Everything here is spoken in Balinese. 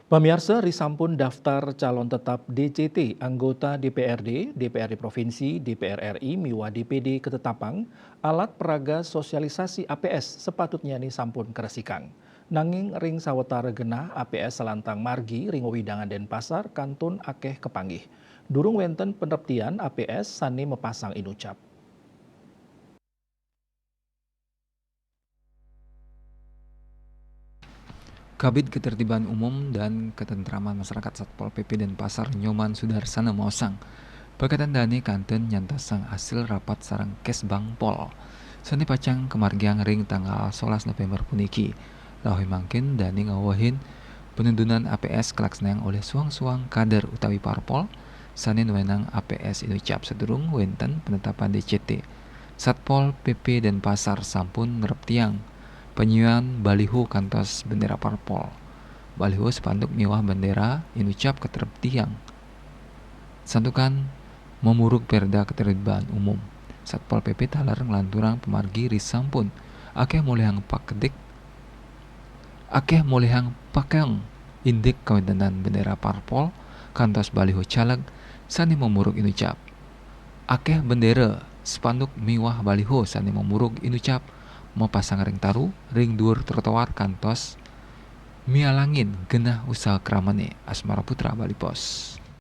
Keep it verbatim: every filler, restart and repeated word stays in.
Pamiarsa, risampun daftar calon tetap D C T, anggota D P R D, D P R D provinsi, D P R R I, miwah D P D katetapang, alat peraga sosialisasi A P S sapatutnyane sampun karesikang. Nanging ring sawetara genah A P S salantang margi ring wewidangan Denpasar kantun akeh kapanggih. Durung wenten panreptian A P S sane mapasang inucap. Kabid Ketertiban Umum dan Ketentraman Masyarakat Satpol P P Denpasar Nyoman Sudarsana maosang, paketan dane kantun nyantasang hasil rapat sareng Kesbangpol sane pacang kamargiang ring tanggal solas November puniki. Laweh mangkin dane ngawehin penundunan A P S kalaksanayang olih suang-suang kader utawi parpol sane nuenang A P S inucap sadurung wenten penetapan D C T. Satpol P P Denpasar sampun nreptiang panyuan baliho kantos bendera parpol. Baliho, spanduk miwah bendera inucap katreptiang. Santukan mamurug Perda Ketertiban Umum, Satpol P P taler nglanturang pamargi risampun akeh molihang pakedik, akeh molihang pakeng indik kawentenan bendera parpol kantos baliho caleg sane mamurug inucap. Akeh bendera, spanduk miwah baliho sane mamurug inucap mapasang ring taru, ring duur trotoar kantos mialangin genah usaha kramane. Asmara Putra, Bali Post.